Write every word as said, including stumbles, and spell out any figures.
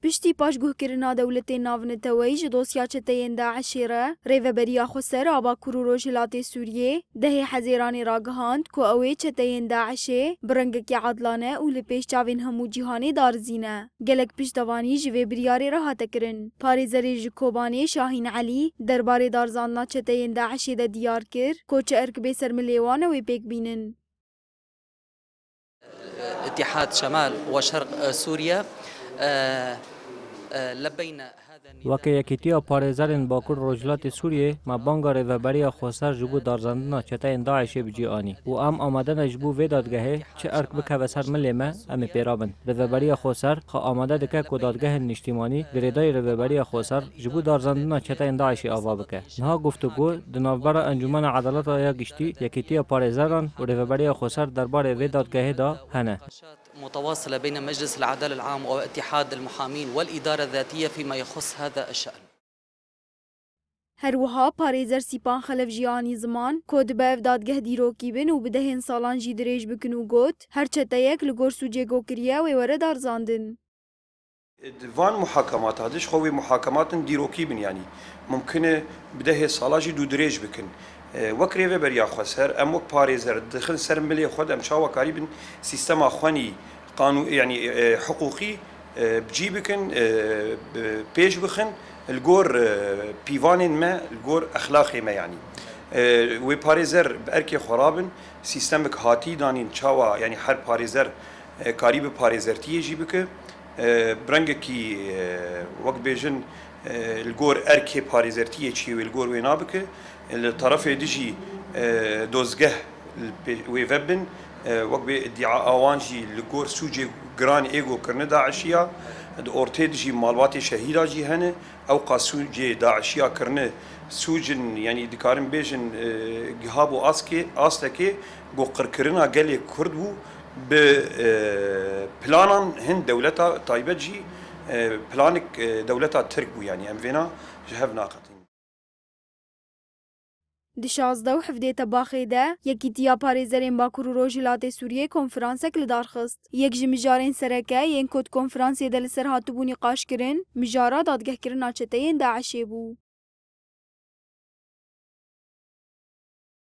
Piştî paşguhkirina dewletên navneteweyî ji dosya çeteyên DAIŞê re, Rêveberiya Xweser a Bakur û Rojhilatê Sûriyê dehê Hezêranê ragihand ku ew ê çeteyên DAIŞê bi rengekî adlane û li pêş çavên hemû cîhanê darizîne. Gelek piştevanî ji vê biryarê re hate kirin. Parêzerê ji Kobanê Şahîn Elî derbarê darizandina çeteyên DAIŞê de diyar kir ku çi erk bê ser milê wan ew ê pêk bînin. اتحاد شمال وشرق سوريا، آه، آه، لبينا هذا النداء. Weke Yekîtiya Parêzerên Bakur Rojhilatê Sûriyê, me banga Rêveberiya Xweser ji bo darzandina çeteyên DAIŞê bi cî anî û em amade ne ji bo vê dadgehê çi erk bikeve ser milê me, em ê pê re bin. Rêveberiya Xweser xwe amade dike ku dadgehên niştîmanî girêdayî Rêveberiya Xweser ji bo darzandina çeteyên DAIŞê ava bike. Niha guftûgo di navbera Encûmena Edaleta ya Giştî, Yekîtiya Parêzeran û Rêveberiya Xweser derbarê vê dadgehê de hene. متواصلة بين مجلس العدالة العام واتحاد المحامين والإدارة الذاتية فيما يخص هذا الشأن. Her wiha parêzer Sîpan Xelef jî anî ziman ku dibe ev dadgeh dîrokî bin û bi dehên salan jî dirêj bikin û got, her çeteyek li gor sûcê go kiriye wê were darizandin. Di van muhakemata de ji xwe wê muhakematên dîrokî bin, yanî mumkin e bi dehê sala jî dûdirêj bikin. E, wek Rêveberiya Xweser, em wek parêzer dixin ser milê xwe de em çawa karîbin sîstema xwenî qanû-, yanî, e, hiqûqî, e, bi cî bikin, e, bi pêş bixin li gor, e, pîvanên me, li gor exlaqê me, yanî. E, wê parêzer bi erkê xwe rabin, sîstemik hatî danîn çawa, yanî her parêzer, e, karî bi parêzertiyê jî bike. E, bi rengekî, e, wek bêjin, e, li gor erkê parêzertiyê çi ye wê li gor wê nabike. Li terefê dijî, e, dozgeh li pê-, wê vebin, e, wek bê îdia a wan jî li gor sûcê giran ê go kirine DAIŞiya, di ortê dijî malbatê şehîda jî hene, ewqa sûcê DAIŞiya kirine, sûcin, yanî dikarin bêjin, e, gihabû askê, astekê go qirkirina gelê Kurd bû, bi, e, planan hin dewleta taybet jî, e, planik, e, dewleta Tirk bû, yanî em vêna ji hev naqetînin. Di şazdeh û hevdeh Tebaxê de Yekîtiya Parêzerên Bakur û Rojhilatê Sûriyê konferansek li dar xist. Yek ji mijarên sereke yên ku di konferansê de li ser hatibû nîqaş kirin, mijara dadgehkirina çeteyên DAIŞê bû.